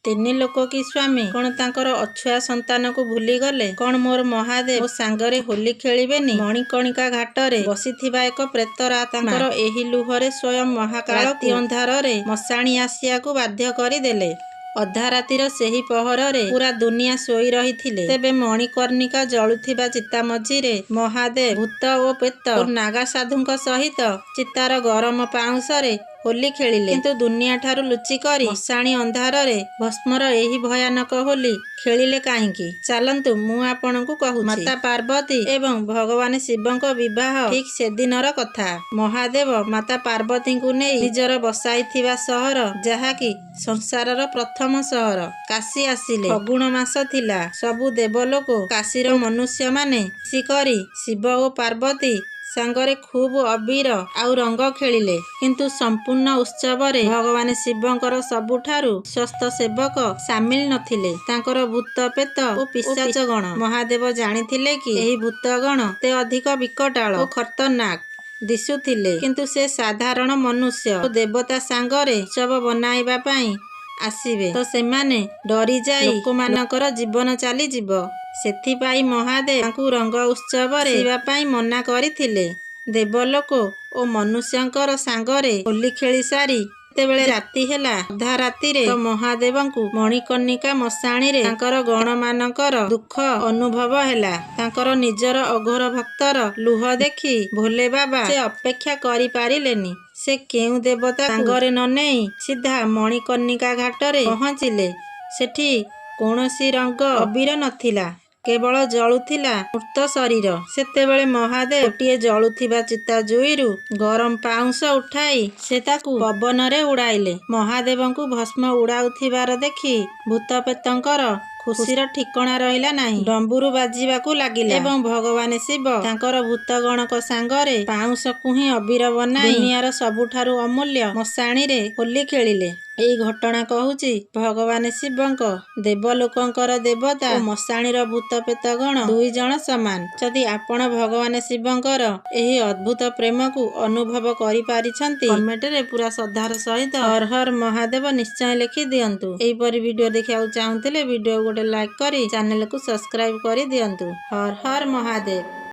ତିନି ଲୋକ କି ସ୍ୱାମୀ କଣ ତାଙ୍କର ଅଛୁଆ ସନ୍ତାନକୁ ଭୁଲିଗଲେ? କଣ ମୋର ମହାଦେବ ମୋ ସାଙ୍ଗରେ ହୋଲି ଖେଳିବେନି? ମଣିକର୍ଣ୍ଣିକା ଘାଟରେ ବସିଥିବା ଏକ ପ୍ରେତର ଆତ୍ମା ତାଙ୍କର ଏହି ଲୁହରେ ସ୍ୱୟଂ ମହାକାଳକୁ ରାତି ଅନ୍ଧାରରେ ମଶାଣି ଆସିବାକୁ ବାଧ୍ୟ କରିଦେଲେ। ଅଧା ରାତିର ସେହି ପହରରେ ପୁରା ଦୁନିଆ ଶୋଇ ରହିଥିଲେ। ତେବେ ମଣିକର୍ଣ୍ଣିକା ଜଳୁଥିବା ଚିତା ମଝିରେ ମହାଦେବ ଭୂତ ଓ ପ୍ରେତ ଓ ନାଗା ସାଧୁଙ୍କ ସହିତ ଚିତାର ଗରମ ପାଉଁଶରେ ହୋଲି ଖେଳିଲେ। କିନ୍ତୁ ଦୁନିଆଠାରୁ ଲୁଚିକରି ମଶାଣି ଅନ୍ଧାରରେ ଭସ୍ମର ଏହି ଭୟାନକ ହୋଲି ଖେଳିଲେ କାହିଁକି? ଚାଲନ୍ତୁ ମୁଁ ଆପଣଙ୍କୁ କହୁଛି। ମାତା ପାର୍ବତୀ ଏବଂ ଭଗବାନ ଶିବଙ୍କ ବିବାହ ଠିକ୍ ସେଦିନର କଥା। ମହାଦେବ ମାତା ପାର୍ବତୀଙ୍କୁ ନେଇ ନିଜର ବସାଇଥିବା ସହର, ଯାହାକି ସଂସାରର ପ୍ରଥମ ସହର, କାଶୀ ଆସିଲେ। ଫଗୁଣ ମାସ ଥିଲା। ସବୁ ଦେବଲୋକ କାଶୀର ମନୁଷ୍ୟମାନେ ମିଶିକରି ଶିବ ଓ ପାର୍ବତୀ ସାଙ୍ଗରେ ଖୁବ୍ ଅବିର ଆଉ ରଙ୍ଗ ଖେଳିଲେ। କିନ୍ତୁ ସମ୍ପୂର୍ଣ୍ଣ ଉତ୍ସବରେ ଭଗବାନ ଶିବଙ୍କର ସବୁଠାରୁ ବିଶ୍ୱସ୍ତ ସେବକ ସାମିଲ ନଥିଲେ, ତାଙ୍କର ଭୂତ, ପ୍ରେତ ଓ ପିଶାଚ ଗଣ। ମହାଦେବ ଜାଣିଥିଲେ କି ଏହି ଭୂତଗଣ ଏତେ ଅଧିକ ବିକଟାଳ ଓ ଖତରନାକ ଦିଶୁଥିଲେ, କିନ୍ତୁ ସେ ସାଧାରଣ ମନୁଷ୍ୟ ଓ ଦେବତା ସାଙ୍ଗରେ ଉତ୍ସବ ବନାଇବା ପାଇଁ ଆସିବେ ତ ସେମାନେ ଡରିଯାଇ ଲୋକମାନଙ୍କର ଜୀବନ ଚାଲିଯିବ। ସେଥିପାଇଁ ମହାଦେବ ତାଙ୍କୁ ରଙ୍ଗ ଉତ୍ସବରେ ଆସିବା ପାଇଁ ମନା କରିଥିଲେ। ଦେବଲୋକ ଓ ମନୁଷ୍ୟଙ୍କର ସାଙ୍ଗରେ ହୋଲି ଖେଳି ସାରି ଯେତେବେଳେ ରାତି ହେଲା, ଅଧା ରାତିରେ, ତ ମହାଦେବଙ୍କୁ ମଣିକର୍ଣ୍ଣିକା ମଶାଣିରେ ତାଙ୍କର ଗଣମାନଙ୍କର ଦୁଃଖ ଅନୁଭବ ହେଲା। ତାଙ୍କର ନିଜର ଅଘୋର ଭକ୍ତର ଲୁହ ଦେଖି ଭୋଲେ ବାବା ସେ ଅପେକ୍ଷା କରିପାରିଲେନି। ସେ କେଉଁ ଦେବତା ସାଙ୍ଗରେ ନ ନେଇ ସିଧା ମଣିକର୍ଣ୍ଣିକା ଘାଟରେ ପହଞ୍ଚିଲେ। ସେଠି କୌଣସି ରଙ୍ଗ ଅବିର ନଥିଲା, କେବଳ ଜଳୁଥିଲା ମୃତ ଶରୀର। ସେତେବେଳେ ମହାଦେବ ଗୋଟିଏ ଜଳୁଥିବା ଚିତା ଜୁଇରୁ ଗରମ ପାଉଁଶ ଉଠାଇ ସେ ତାକୁ ପବନରେ ଉଡ଼ାଇଲେ। ମହାଦେବଙ୍କୁ ଭସ୍ମ ଉଡ଼ାଉଥିବାର ଦେଖି ଭୂତପ୍ରେତଙ୍କର ଖୁସିର ଠିକଣା ରହିଲା ନାହିଁ। ଡମ୍ବୁରୁ ବାଜିବାକୁ ଲାଗିଲା ଏବଂ ଭଗବାନ ଶିବ ତାଙ୍କର ଭୂତଗଣଙ୍କ ସାଙ୍ଗରେ ପାଉଁଶକୁ ହିଁ ଅବିର ବନାଇ ଦୁନିଆର ସବୁଠାରୁ ଅମୂଲ୍ୟ ମଶାଣିରେ ହୋଲି ଖେଳିଲେ। ଏହି ଘଟଣା କହୁଛି, ଭଗବାନ ଶିବଙ୍କ ଦେବଲୋକଙ୍କର ଦେବତା ଓ ମଶାଣିର ଭୂତପ୍ରେତଗଣ ଦୁଇ ଜଣ ସମାନ। ଯଦି ଆପଣ ଭଗବାନ ଶିବଙ୍କର ଏହି ଅଦ୍ଭୁତ ପ୍ରେମକୁ ଅନୁଭବ କରିପାରିଛନ୍ତି, କମେଣ୍ଟରେ ପୁରା ଶ୍ରଦ୍ଧାର ସହିତ ହର ହର ମହାଦେବ ନିଶ୍ଚୟ ଲେଖି ଦିଅନ୍ତୁ। ଏହିପରି ଭିଡ଼ିଓ ଦେଖିବାକୁ ଚାହୁଁଥିଲେ ଭିଡ଼ିଓ ଗୋଟେ ଲାଇକ୍ କରି ଚ୍ୟାନେଲକୁ ସବସ୍କ୍ରାଇବ କରିଦିଅନ୍ତୁ। ହର ହର ମହାଦେବ।